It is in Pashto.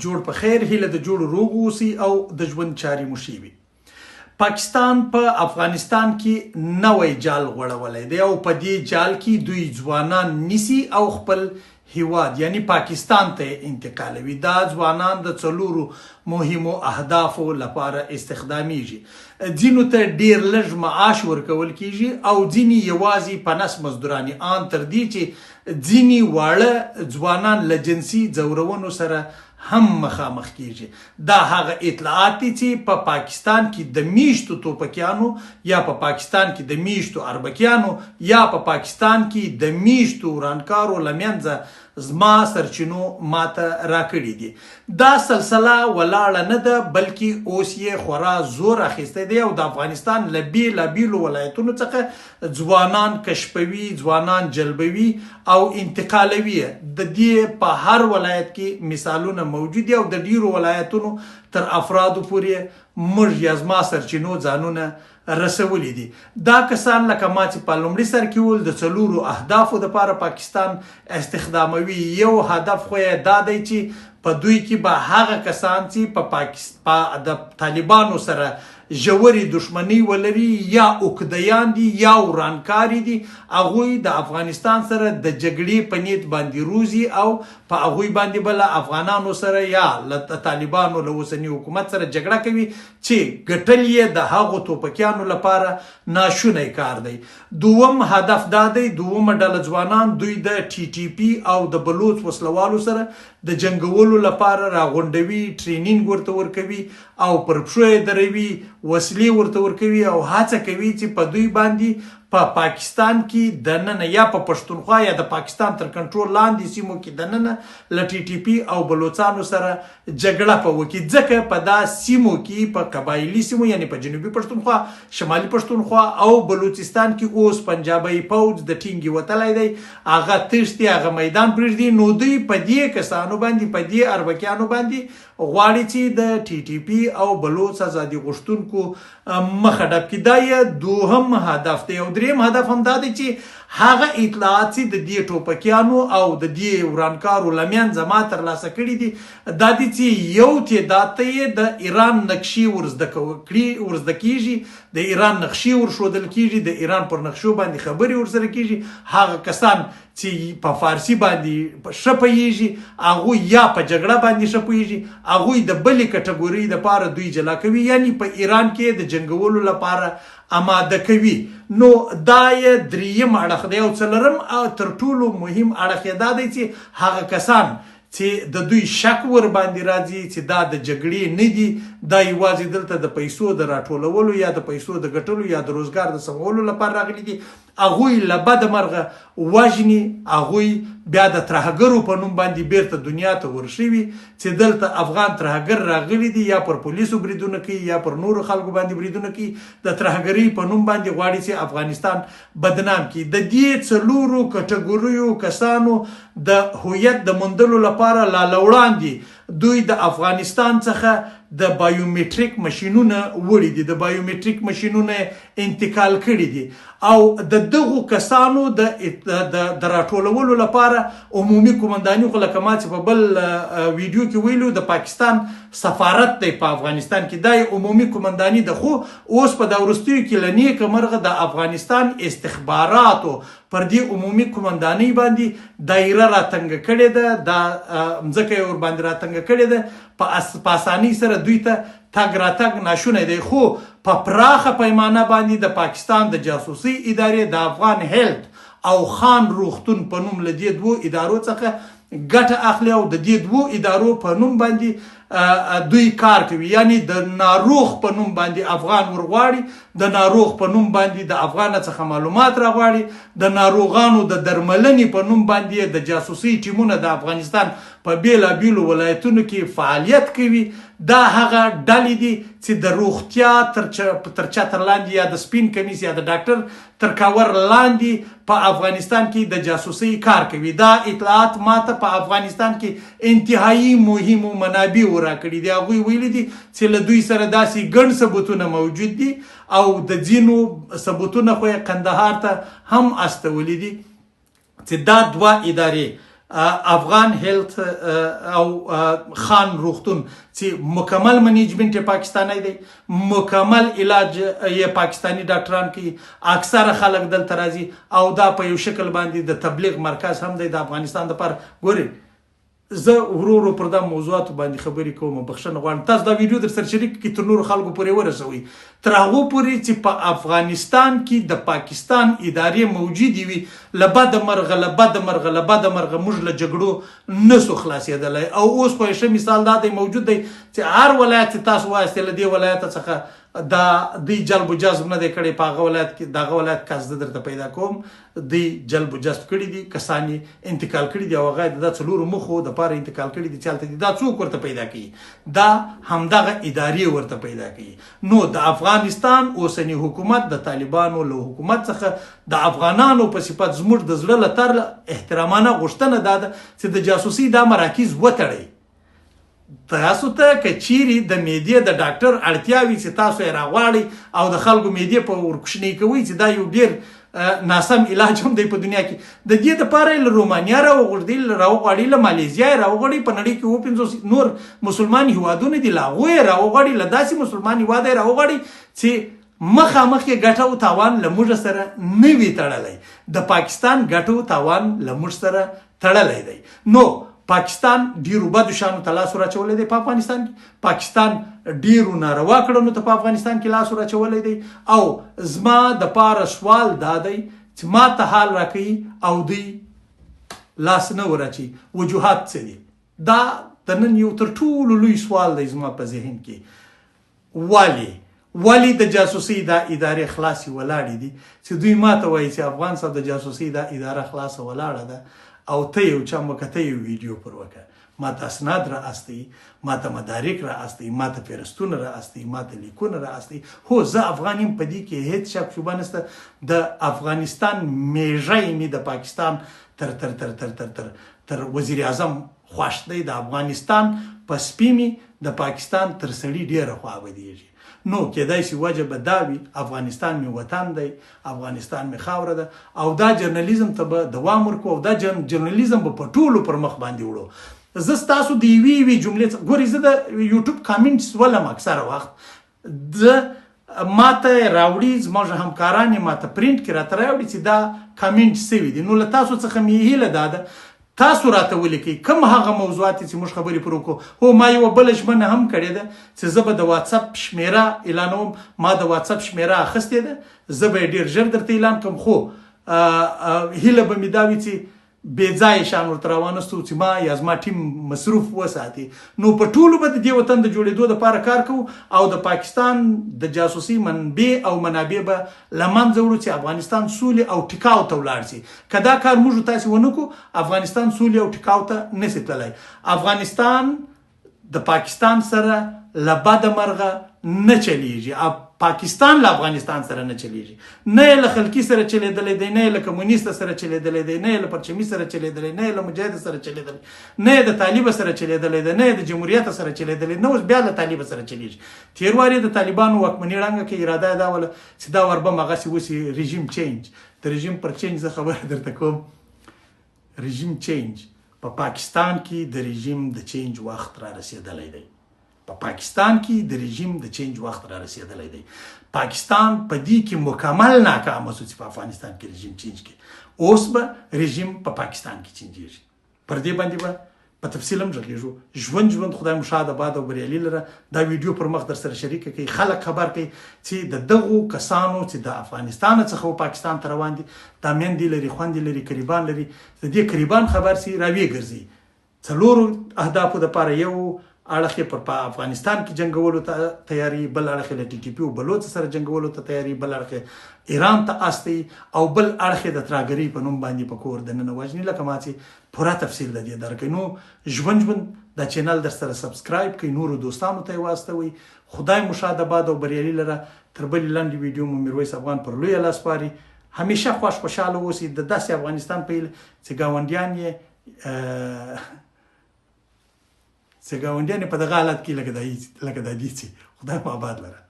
جوړ په خیر، هیله د جوړ روغ اوسئ او د ژوند چارې مو ښې وي. پاکستان په افغانستان کې نوی جال غوړولی دی او په دې جال کې دوی ځوانان نیسي او خپل هیواد یعنی پاکستان ته یې انتقالوي. دا ځوانان د څلورو مهمو اهدافو لپاره استخدامیږي. ځینو ته ډیر لږ معاش ورکول کیږي او ځینې یوازې په نس مزدوران دي، آن تر دې چې ځینې واړه ځوانان له جنسي ځورونو سره هم مخامخ کیږي. دا هغه اطلاعات دي چې په پاکستان کې د میشتو توپکیانو یا په پاکستان کې د میشتو اربکیانو یا په پاکستان کې د میشتو ورانکارو له منځه زما سرچینو ماته راکړي دي. دا سلسله ولاړه نه ده بلکې اوس یې خورا زور اخیستی دی او د افغانستان له بیلابیلو ولایتونو څخه ځوانان کشفوي، ځوانان جلبوي او انتقالوي یې. د دې په هر ولایت کې مثالونه موجود دي او د ډېرو ولایتونو تر افرادو پورې موږ یا زما سرچینو ځانونه رسولي دي. دا کسان لکه ما چې په لومړي سر کې وویل د څلورو اهدافو لپاره پاکستان استخداموي. یو هدف خو یې دا دی چې په دوی کې به هغه کسان چې په د طالبانو سره ژورې دښمنۍ ولري یا عقدهیان دي یا ورانکاري دي، هغوی د افغانستان سره د جګړې په نیت باندې روزي او په هغوی باندې به له افغانانو سره یا له طالبانو له اوسني حکومت سره جګړه کوي چې ګټل یې د هغو توپکیانو لپاره ناشونی کار دی. دوم هدف دا دی، دومه ډله ځوانان دوی د ټي ټي پي او د بلوڅ وسلوالو سره د جنګولو لپاره راغونډوي، ټرینینګ ورته ورکوي او پر پښو یې دروي، وسلې ورته ورکوي او هڅه کوي چې په دوی باندې په پاکستان کې دننه یا په پښتونخوا یا د پاکستان تر کنټرول لاندې سیمو کې دننه له ټي ټي پي او بلوڅانو سره جګړه په وکړي، ځکه په دا سیمو کې په قبایلي سیمو یعنې په جنوبي پښتونخوا، شمالي پښتونخوا او بلوڅستان کې اوس پنجابی پوځ د ټینګې وتلی دی، هغه تښتي، هغه میدان پرېږدي، نو دوی په دې کسانو باندې په دې اربکیانو باندې غواړي چې د ټي ټي پي او بلوڅ ازادي غوښتونکو مخه ډب کړي. دا یې دوهم هدف دی. او دریم هدف هم دا دی چې هغه اطلاعات چې د دې ټوپکیانو او د دې ورانکارو له منځه ما ترلاسه کړي دي، دا دي چې یو تعداد ته یې د ایران نقشې ورزده کړي ورزده کیږي، د ایران نقشې ورښودل کیږي، د ایران پر نقشو باندې خبرې ورسره کیږي. هغه کسان چې په فارسي باندې ښه پوهیږي، هغوی یا په جګړه باندې ښه پوهیږي، هغوی د بلې کټګورۍ لپاره دوی جلا کوي، یعنی په ایران کې د جنګولو لپاره اماده کوي. نو دا یې دریم اړخ دی. او څلورم او تر ټولو مهم اړخ یې دا دی چې هغه کسان چې د دوی شک ورباندې راځي چې دا د جګړې نه دي، دا یوازې دلته د پیسو د راټولولو یا د پیسو د ګټلو یا د روزګار د سمولو لپاره راغلي دي، هغوی له بده مرغه وژني، هغوی بیا د ترهګرو په نوم باندې بیرته دنیا ته ورښوي چې دلته افغان ترهګر راغلي دي، یا پر پولیسو بریدونه کوي یا پر نورو خلکو باندې بریدونه کوي، د ترهګرۍ په نوم باندې غواړي چې افغانستان بدنام کړي. د دې څلورو کټګوریو کسانو د هویت د موندلو لپاره لا له وړاندې دوی د افغانستان څخه د بایومټریک ماشینونه وړي دي، د بایومټریک ماشینونه انتقال کړي دي او د دغو کسانو د د راټولولو لپاره عمومي قومنداني خو لکه ما چې په بل ویډیو کې ویلو د پاکستان سفارت دی په افغانستان کې، دا عمومي قومنداني ده. خو اوس په دا وروستیو کې له نیکه مرغه د افغانستان استخباراتو پر دې عمومي قومندانۍ باندې دایره راتنګه کړې ده، دا مځکه یې ورباندې راتنګه کړې ده، په اسانۍ سره دوی ته تګ راتګ ناشونی دی. خو په پراخه پیمانه باندې د پاکستان د جاسوسۍ ادارې د افغان هیلت او خان روغتون په نوم له دې دوو ادارو څخه ګټه اخلي او د دې دوو ادارو په نوم باندې دوی کار کوي، یعنی د ناروغ په نوم باندې افغان ورغواړي، د ناروغ په نوم باندې د افغان څخه معلومات راغواړي، د ناروغانو د درملنې په نوم باندې د جاسوسۍ ټیمونه د افغانستان په بیلابیلو ولایتونو کې فعالیت کوي. دا هغه ډلې دي چې د روغتیا تر چتر لاندې یا د سپین کمیس یا د ډاکټر تر کاور لاندې په افغانستان کې د جاسوسۍ کار کوي. دا اطلاعات ماته په افغانستان کې انتهایی مهمو منابعو راکړي دي. هغوی ویلي دي چې له دوی سره داسې ګڼ ثبوتونه موجود دي او د ځینو ثبوتونه خو یې قندهار ته هم استولي دي چې دا دوه ادارې افغان هیلث او خان روغتون چې مکمل منیجمنټ یې پاکستانی دی، مکمل علاج یې پاکستاني ډاکټران کوي، اکثره خلک دلته راځي او دا په یو شکل باندې د تبلیغ مرکز هم دی د افغانستان لپاره. ګورئ زه ورو ورو پر دا موضوعاتو باندې خبرې کوم، بخښنه غواړم. تاسو دا ویډیو در سره شریک کړئ، تر نورو خلکو پورې ورسوئ. تر هغو پورې چې په افغانستان کې د پاکستان ادارې موجودې وي، له بده مرغه له بده مرغه له بده مرغه موږ له جګړو نه سو خلاصېدلی. او اوس خو یې ښه مثال دا دی موجود دی چې هر ولایت چې تاسو وایاست له دې ولایت څخه دا دوی جلب و جذب نه دی کړی، په هغه ولایت کې د هغه ولایت کس زه درته پیدا کوم، دوی جلب و جذب کړي دي، کسان یې انتقال کړي دي او هغه د دا څلورو موخو دپاره انتقال کړي دي چې هلته دي. دا څوک ورته پیدا کوي؟ دا همدغه ادارې ورته پیدا کوي. نو د افغانستان اوسنی حکومت د طالبانو له حکومت څخه د افغانانو په صفت زموږ د زړه له تله احترامانه غوښتنه دا ده چې د جاسوسۍ دا مراکز وتړئ. تاسو ته که چیرې د معدې د ډاکټر اړتیا وي چې تاسو یې راغواړئ او د خلکو معدې په ورکوشنۍ کوئ چې دا یو ډیر ناسم علاج هم دی په دنیا کې، د دې دپاره یې له رومانیا راوغوښتي راوغواړي، له مالیزیا یې راوغواړي، په نړۍ کې 57 نور مسلمان هیوادونه دي، له هغو یې راوغواړي، له داسې مسلمان هیواده یې راوغواړي چې مخامخ یې ګټه او تاوان له موږ سره نه وي تړلی. د پاکستان ګټه او تاوان له موږ سره تړلی دی. نو پاکستان ډیرو بدو شانو ته لاس وراچولی دی په افغانستان کې، پاکستان ډیرو ناروا کړنو ته په افغانستان کې لاس وراچولی دی. او زما د پاره سوال دا دی چې ما ته حال راکوي او دوی لاس نه وراچوي، وجوهات څه دي؟ دا د نن یو تر ټولو لوی سوال دی زما په ذهن کې. ولې ولې د جاسوسۍ دا ادارې خلاصې ولاړې دي چې دوی ماته وایي چې افغان صاحب د جاسوسۍ دا اداره خلاصه ولاړه ده او ته یو چم وکړه، ته یو ویډیو پر وکړه، ماته اسناد را استوي، ماته مدارک را استوي، ماته فهرستونه را استوي، ماته لیکونه را استوي. هو زه افغان یم، په دې کې هیڅ شک شبه نشته. د افغانستان میږی مې د پاکستان تر تر تر تر تر تر تر وزیر اعظم خوښ دی، د افغانستان په سپي مې د پاکستان تر سړي ډېره خوا بدېږي. نو کېدای شي وجه به دا وي، افغانستان مې وطن دی، افغانستان مې خاوره ده او دا جرنلیزم ته به دوام ورکو او دا جرنلیزم به په ټولو پر مخ باندې وړو. زه ستاسو د یوې یوې جملې څخه ګورئ، زه د یوټیوب کامنټس ولم اکثره وخت، زه ماته راوړي، زموږ همکاران یې ماته پرینټ کې راته راوړي چې دا کامنټ سوي دي. نو له تاسو څخه مې هیله دا ده تاسو راته ولیکئ کوم هغه موضوعات چې موږ خبرې پر وکړو. هو ما یوه بله ژمنه هم کړې ده چې زه به د واتساپ شمېره اعلانوم. ما د واتساپ شمېره اخیستې ده، زه به یې ډېر ژر درته اعلان کړم. خو هیله به مې دا وي چې بې ځایه شان ورته راوانستو چې ما یا زما ټیم مصروف وساتي. نو په ټولو به د دې وطن د جوړېدو دپاره کار کوو او د پاکستان د جاسوسۍ منبع او منابع به له منځه وړو چې افغانستان سولې او ټیکاو ته ولاړ شي. که دا کار موږ تاسې ونه کړو، افغانستان سولې او ټیکاو ته نشي تللی. افغانستان د پاکستان سره له بده مرغه نه چلیږي، پاکستان له افغانستان سره نه چلیږي. نه یې له خلکي سره چلیدلی دی، نه یې له کمونیست سره چلیدلی دی، نه یې له پرچمي سره چلیدلی، نه یې له مجاهد سره چلیدلی، نه یې د طالب سره چلیدلی دی، نه یې د جمهوریت سره چلیدلی، نه اوس بیا له طالب سره چلیږي. تیر وار یې د طالبانو واکمني ړنګه کړه، اراده یې دا وله چې دا وار به هم هغسې وسي، رژیم چینج. د رژیم پر چینج زه خبره درته کوم. رژیم چینج په پاکستان کې د رژیم د چینج وخت را رسیدلی دی. په پاکستان کې د رژیم د چینج وخت را رسیدلی دی. پاکستان په دې کې مکمل ناکام شو چې په افغانستان کې رژیم چینج کړي. اوس به رژیم په پاکستان کې چینجیږي. پر دې باندې به په تفصیل هم غږیږو. ژوند ژوند خدای مو ښاد آباد او بریالي لره. دا ویډیو پر مخ در سره شریکه کړئ، خلک خبر کړئ چې د دغو کسانو چې د افغانستان څخه و پاکستان ته روان دي، دا میندې لري، خوندې لري، قریبان لري، د دې قریبان خبر سي راویې ګرځي. څلورو اهدافو دپاره، یو اړخ یې پر په افغانستان کې جنګولو ته تیاری، بل اړخ یې له ټي ټي پي او بلوڅ سره جنګولو ته تیاری، بل اړخ یې ایران ته استوي او بل اړخ یې د ترهګرۍ په نوم باندې په کور دننه وژني، لکه ما چې پوره تفصیل د دې درکړ. نو ژوند ژوند دا چینل در سره سبسکرایب کړئ، نورو دوستانو ته یې واستوئ. خدای مو ښاد آباد او بریالي لره. تر بلې لنډې ویډیو مو میرویس افغان پر لوی الله سپاري. همیشه خوښ خوشحاله اوسئ، د داسې افغانستان په هیله چې ګاونډیان یې چې ګاونډیان یې په دغه حالت کې لکه دا دي چې خدای مو آباد لره.